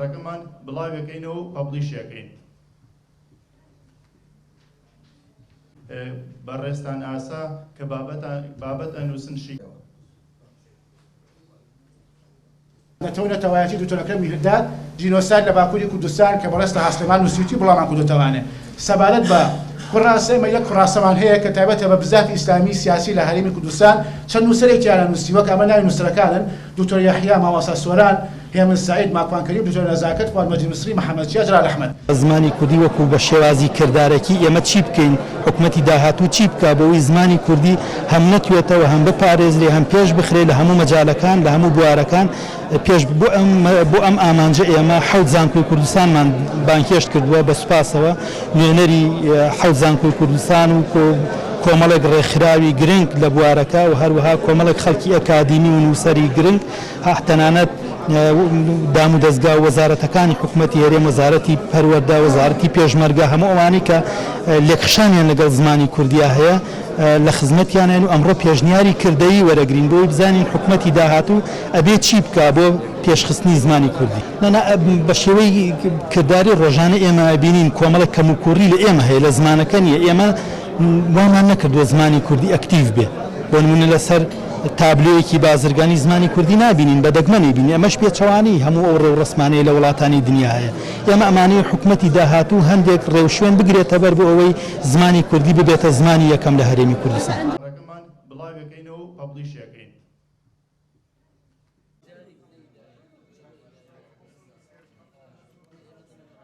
ڕەکەمان بڵاویەکەینەوە و publish ی ئەکەین. بەڕێزتان ئاسا کە بابەت ئەنووسن شی. نەتەوە نەتەوایەتی دکتۆر ئەکرەم میهرداد، جینۆساید لە باکووری کوردستان کە بەڕێز تەها سلێمان نووسیوتی بڵاومان کردۆتەوانێ. سەبارەت بە کوڕاسە ئێمە یەک کوڕاسەمان هەیە کە تایبەتە بە بزافی ئیسلامی سیاسی لە هەرێمی کوردستان چەند نووسەرێک تیانا نووسیوە کە ئەمە ناوی نووسەرەکانن، دکتۆر یەحیا، مامۆستا سۆران، هێمن سەعید، ماکوان کەریم، دکتۆر نەزاکەت، فواد مەجید مسری، محەمەد چیا، جەلال ئەحمەد. زمانی کوردی وەکوو بە شێوازی کردارەکی ئێمە چی بکەین، حکومەتی داهاتوو چی بکا بۆ ئەوەی زمانی کوردی هەم نەتوێتەوە، هەم بپارێزرێ، هەم پێش بخرێ لە هەموو مەجالەکان، لە هەموو بوارەکان پێش بۆ ئەم بۆ ئەم ئامانجە ئێمە حەوت زانکۆی کوردستانمان بانگهێشت کردووە بە سوپاسەوە نوێنەری حەوت زانکۆی کوردستان و کۆمەڵێک ڕێکخراوی گرنگ لە بوارەکە و هەروەها کۆمەڵێک خەڵکی ئەکادیمی و نووسەری گرنگ تەنانەت دامودەزگا و وەزارەتەکانی حکومەتی هەرێم، وەزارەتی پەروەردە، وەزارەتی پێشمەرگە، هەموو ئەوانەی کە لێکخشانیان لەگەڵ زمانی کوردیا هەیە لە خزمەتیانین و ئەمڕۆ پێشنیاری کردەیی وەرەگرین بۆ ئەوەی بزانین حکومەتی داهاتوو ئەبێ چی بکا بۆ پێشخستنی زمانی کوردی. نا نا بە شێوەی کرداری ڕۆژانە ئێمە ئەبینین کۆمەڵێک کەموکووڕی لە ئێمە هەیە لە زمانەکە نییە ئێمە وامان نەکردووە زمانی کوردی ئەکتیڤ بێ بۆ نموونە لەسەر تابلۆیەکی بازرگانی زمانی کوردی نابینین بە دەگمەن ئەیبینین ئەمەش پێچەوانەی هەموو ئەو ڕێوڕەسمانەیە لە وڵاتانی دنیا هەیە ئێمە ئەمانەوێ حکومەتی داهاتوو هەندێک ڕێوشوێن بگرێتە بەر بۆ ئەوەی زمانی کوردی ببێتە زمانی یەکەم لە هەرێمی کوردستان. ڕەکەمان بڵاویەکەینەوە و publish ی ئەکەین.